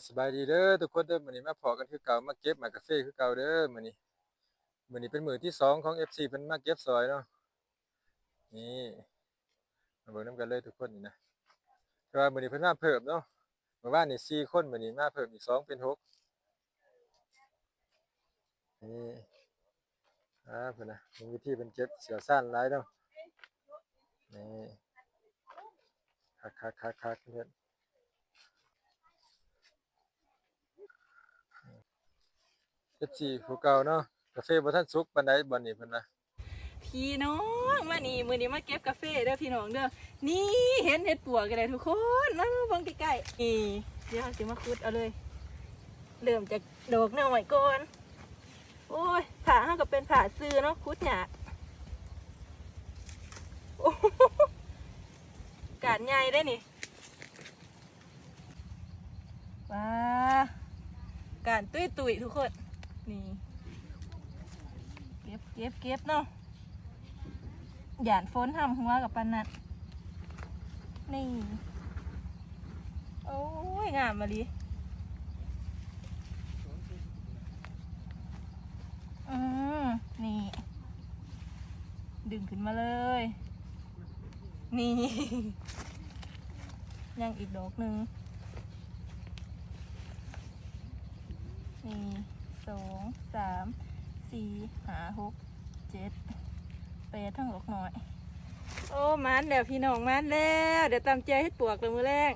ສະບາຍດີເດີທຸກຄົນເດີ ມື້ນີ້ມາພໍ້ກັນຄືເກົ່າ ມາເກັບໝາກກາເຟຄືເກົ່າເດີມື້ນີ້. ມື້ນີ້ເປັນມື້ທີສອງຂອງເອັຟຊີເພິ່ນມາເກັບຊ່ອຍເນາະ. ນີ້ ມາເບິ່ງນຳກັນເລີຍທຸກຄົນນີ້ນະ. ແຕ່ວ່າມື້ນີ້ເພິ່ນມາເພີ່ມເນາະ, ເມື່ອວານນີ້ສີ່ຄົນ ມື້ນີ້ມາເພີ່ມອີກສອງເປັນຫົກ. ນີ້ ອ່າ ເພິ່ນນະ ເບິ່ງວິທີເພິ່ນເກັບ ຊ່ຽວຊານຫຼາຍເນາະ. ນີ້ ຄັກໆໆໆ ເພິ່ນ ເອັຟຊີຜູ້ເກົ່າເນາະ. ກາເຟບໍ່ທັນສຸກປານໃດບ່ອນນີ້ເພິ່ນວ່າ. ພີ່ນ້ອງ ມານີ້ ມື້ນີ້ມາເກັບກາເຟເດີພີ່ນ້ອງເດີ. ນີ້ ເຫັນເຫັດປວກກັນແລ້ວທຸກຄົນ ມາເບິ່ງໃກ້ໆ. ນີ້ ດຽວເຮົາຊິມາຂຸດເອົາເລີຍ ເລີ່ມຈາກດອກນ້ອຍກ່ອນ. ໂອ້ຍ ຜ້າເຮົາກໍເປັນຜ້າຊື່ເນາະ ຂຸດຍາກ. ໂອ້ ກ້ານໃຫຍ່ເດ້ນີ້. ວ້າ ກ້ານຕຸ້ຍໆ ທຸກຄົນ. ນີ້ ເກັບ ເກັບ ເກັບເນາະ. ຢ້ານຝົນຫ້ຳຫົວກັບປານນັ້ນ. ນີ້ ໂອ້ຍ ງາມອີ່ຫຼີ. ອືມ ນີ້ ດຶງຂຶ້ນມາເລີຍ. ນີ້ ຍັງອີກດອກໜຶ່ງ. ນີ້ ສອງ ສາມ ສີ່ ຫ້າ ຫົກ ເຈັດ ແປດ ທັງດອກນ້ອຍ. ໂອ້ ໝານແລ້ວພີ່ນ້ອງ ໝານແລ້ວ. ດຽວຕຳແຈ່ວເຫັດປວກແລ້ວມື້ແລງ.